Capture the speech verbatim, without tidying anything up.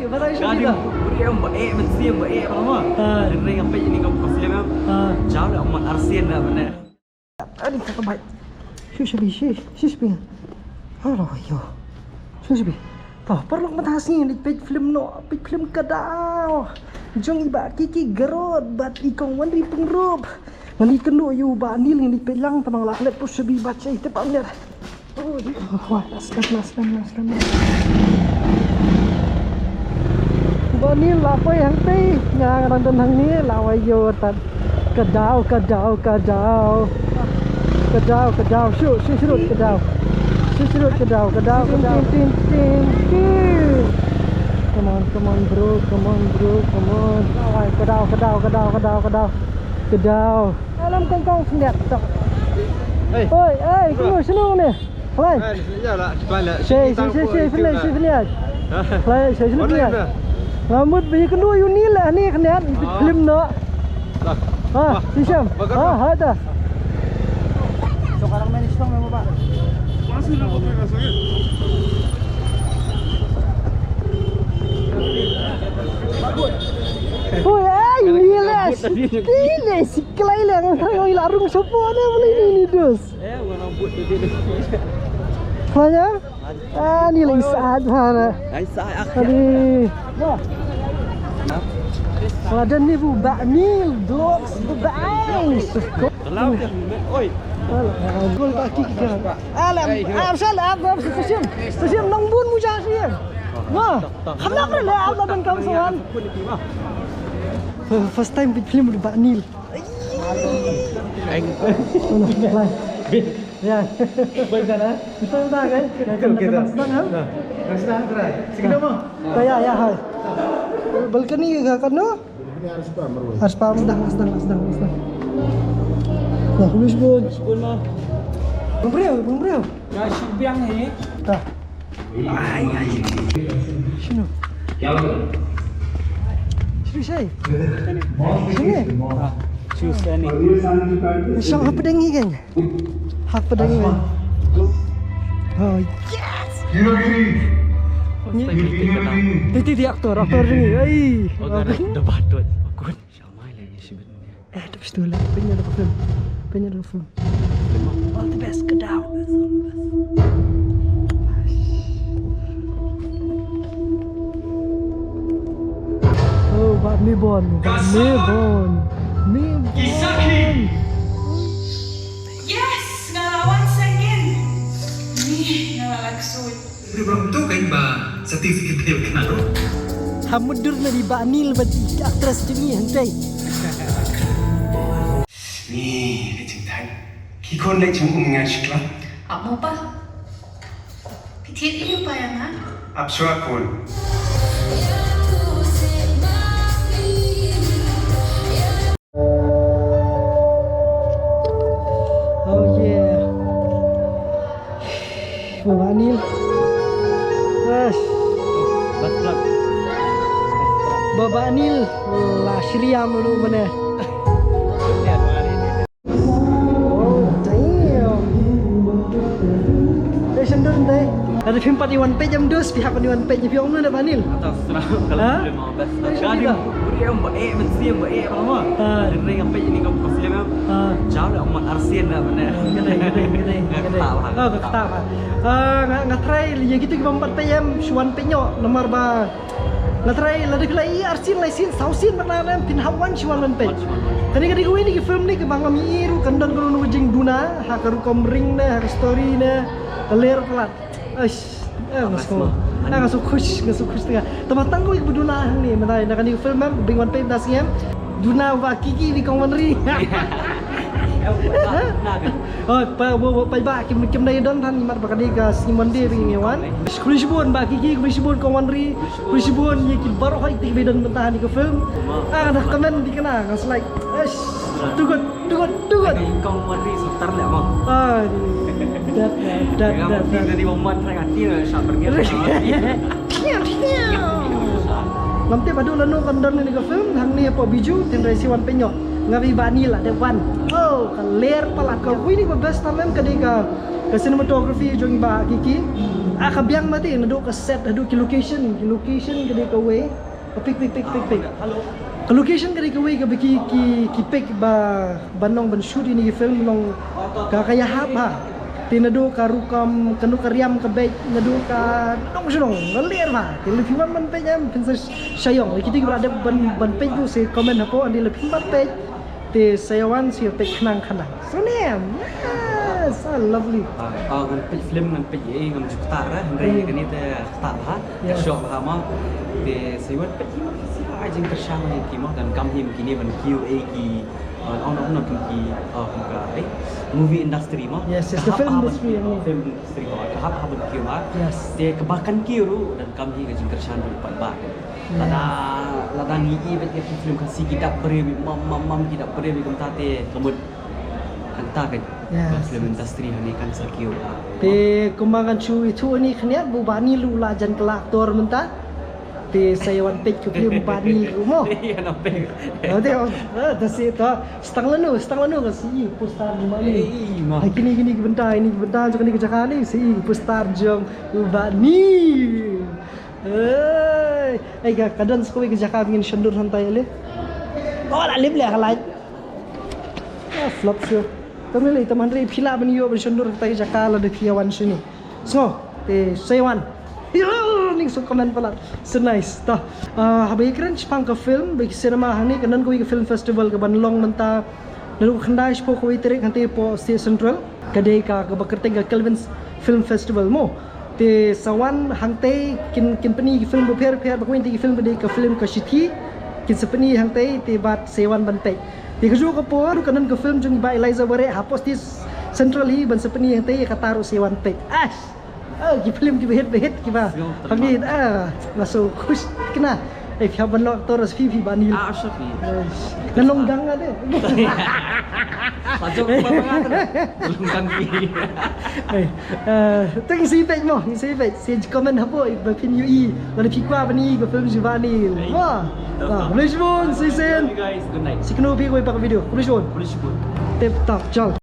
Ba dei shu Ka di bida. Buri em ba eh, men siem ba eh, ba ma. Ah. Ring ring apa ini kau film em? Ah. Jauh lah, amat arsian dah, mana? Ani ka bai. Shu shu bi, shu shu bi. Halo yo. Shu shu bi. Toh, paralok mynta sngi ngi peit film noh, peit film Ka Daw jong i Bah Kiki Garod bad i Kong Wanri Pyngrope. Ngan ïakynduh ïa u Bah Neil, ngan ïa peit lang, tang ba nga la klet pus shabi bad shai te pam ïa. Oh, wah, la slem, la slem, la slem. U Bah Neil la poi hangtei, nga nga dang don hangne, la wai ïa u tad. Ka Daw, Ka Daw, Ka Daw. Ka Daw, Ka Daw, shu, shu, shu, Ka Daw. Shu, shu, Ka Daw, Ka Daw, Ka Daw. Tin, tin, tin, tin, tin. Come on, come on, bro, come on, bro, come on. Ka Daw, Ka Daw, Ka Daw, Ka Daw, Ka Daw, Ka Daw. Ka Daw. Alam kong kong sendiri tok. Hey. Oi, oi, kamu senang ni. Hello. Hey, ya lah, sebenarnya. Shay, shay, shay, shay, Finlay, shay, Finlay. Hello, shay, shay, Finlay. Rambut biji kendu uni lah ni kena film no. Ah, si Syam. Ah, ha dah. Sekarang main Islam memang, Pak. Oi, ai, ni lah. Ni lah si kelai lah. Ngan tang oi la rung sopo ni boleh ni, ni dus. Eh, warna rambut tu dia. Mana? Ah, ni lah isaat mana? Isaat akhir. Aduh. Wah. Wah, dan ni bu bak mil, dok, bu bak ais. Kalau oi. Gol baki kita. Alam, ah, sal, ah, ah, Sasim. Sasim, nang bun muja Sasim. Wah, khamlak le, ah, dan kawan sawan. First time bit film bak Neil. Mana? Lai. Ya. Boleh dah, eh? Betul dah, kan? Betul, kita. Senang, ha? Nah. Senang, terang. Sini, Mama. Ya, ya, hai. Balcony ke kan, no? Harus paham, dah, harus dah, harus dah, harus dah. Nah, English pun. Pun, Ma. Bang Breu, Bang Breu. Ya, Shubiang ni. Dah. Ai, ai. Shino? Shino, Shay? Shino? Ah, choose any. Shong hapdeng hi kan? Hapdeng hi. Oh, yes! Ni. Ti, ti, ti, aktor, aktor ni. Ai. Oh, dah, dah, dah, dah, dah. Eh, terus tu lah. Pynïaid da ka film. Pynïaid da ka film. All the best, Ka Daw. Oh, Bah Mebon. Bah Mebon. Mebon. Yes, nga la wan second. Ni nga la lak sut. Bri bang tu kan ba sati sikit tel kena tu. Ha mudur na di Bah Neil ba di actress jong ngi hangtai. Ni le jingthai. Ki khon le jong u ngai shikla. Amo pa. Ki thied ïa u pa ïa nga. Ap shwa khon. Oh yeah. Baba Anil. Bas. Bas, bas. Baba Anil. La shriam ruh mane. Oh, damn. Dei shen dun dei. Lada phim pat ïa wan peit ïa em dus, phi hap ïa wan peit ïa phi ong na Baba Anil. Atas, kalau Ha? Film best. Ka dei, buri em ba eh, mynsiem ba eh, ba ma. Ha. Ring ring em peit ïa kane ka film em. Ha. Jaw leh ong mat arsien da mane. Ka dei, ka dei, ka dei, ka dei. Nga kata ba. Oh, ka kata ba. Ah, nga, nga try ïa kito ki bym pat peit em, shu wan peit noh, namar ba nga try lada phi la ïohi arsien, laisien, sawsien bad na em, phin hap wan shu wan wan peit. Kane ka dei kawei na ki film ne kaba ngam ïohi ruh kan don kano kano ka jingduna ha ka rukom ring ne, ha ka story ne, ka ler palat. Aish, eh, nga sngewbha. Ah, nga sngewkhush, nga sngewkhush tynga. Tang ba tang kawei kaba duna hangne mynta na kane ka film em, ba ngin wan peit mynta sngi em. Duna ba Kiki bad i Kong Wanri. Oh, pa, ba, ba, paidbah kim, kim dei don than, imat ba ka dei ka sngi Monday ba ngin wan. Khublei shibun ba Kiki, khublei shibun Kong Wanri, khublei shibun ïa ki baroh hi ki ba don mynta ha kane ka film. Ah, na comment di kane, nga like, aish, too good. Too good, too good. Kong Wanri sutar leh mo. Ah, dat, dat, dat, dat. Dari Oman try hati lah, sa pergi. Ngam tip haduh lano kan don kane ka film, hangne hapoh Bijou, tynrai shu wan peit noh. Nga bad i Bah Anil la dep wan. Oh, ka ler palat, kawei na kiba best tam em ka dei ka, ka cinematography jong i Bah Kiki. Ah, ka biang mati, naduh ka set, naduh ki location, ki location ka dei kawei. Ka pick, pick, pick, pick, pick. Ka location ka dei kawei kaba ki, ki, ki pick ba, ban long ban shoot ïa kine ki film long ka, ka ïahap ha. Te naduh ka rukom, ka naduh ka riam ka beit, naduh ka nong shnong, ka ler ba. Te lada phi wan ban peit em, phin sa sha ïong. Lada kito kiba la dep ban, ban peit ruh sa comment hapoh, hynrei lada phi wan ban peit. Te sa ïa wan sa ïa peit khnang khnang. So ne em. Yes, so lovely. Ah, ah, ngan peit film, ngan peit ei, ngam ju ktar, eh, hynrei kane te ktar ha. Yes. Ka shong ha mo. Te sa ïa wan peit hi mo, sa ïa ai jingkyrshan ïa ki mo, donkam hi mo kine ban kiew ei ki, ah, on on on ki, ah, kum ka, eh, movie industry mo. Yes, yes, the film industry, film industry mo. Ka hap ha ban kiew ha. Yes. Te kaba kan kiew ruh donkam hi ka jingkyrshan ruh pat ba. Lada, lada ngi i bad ïa ki film Khasi ki dap briew bad mam mam mam ki dap briew bad kumta te ka mut hangta ka, ka film industry hangne kan sa kiew. Te kumba ngan shu ïathuh ïa kane, u Bah Nil u la jan kylla actor mynta. Te sa ïa wan peit ka film Bah Nil ruh mo. Ïa na peit. Te, oh, ah, that's it, ah. Stang lano, stang lano ka sa i poster jong Bah Nil. Ei, ma. Hai kine, kine ki bynta, kine ki bynta jong kane ka jaka ne, sa i poster jong u Bah Nil. Ei, ei, ka, ka don sa kawei ka jaka ba ngin shon dur hangtai le. Oh, la lip le ka light. Ah, flop shuh. Kam lei, tam hynrei phi lah ban ïoh ban shon dur hangtai ka jaka lada phi ïa wan shane. So, te sa ïa wan. Ïa, ning so comment palat. So nice. Ta. Ah, haba ïa kren shaphang ka film, ba ki cinema hangne ka don kawei ka film festival kaban long mynta. Naduh khyndai shapoh kawei tarik hangtei hapoh State Central. Ka dei ka, kaba kyrteng ka Kelvin's Film Festival mo. Te sa wan hangtei kin, kin pyni ki film bapher bapher, ba kawei na ki film ka dei ka film ka Shithi. Kin sa pyni hangtei te bad sa ïa wan ban peit. Te kajuh ka por ruh ka don ka film jong i Bah Eliza Wareh hapoh State Central hi ban sa pyni hangtei, ïa kata ruh sa ïa wan peit. Ash. Ah, ki film kiba hit, ba hit kiba. Film hangne, ah, nga so khush kna. Eh, phi hap ban long actor sa phi, phi Bah Nil. Ah, sa phi. Nga long gang ade. Sa jong ba ba nga long gang phi. Eh, eh, tang sa ïa peit mo, sa ïa peit. Sa comment hapoh ba phin ïohi. Lada phi kwah ban i ka film jong Bah Nil. Mo. Ah, khublei shibun, sa shisien. Guys, good night. Sa kynmaw phi kawei pat ka video. Khublei shibun. Khublei shibun. Tip top, chal.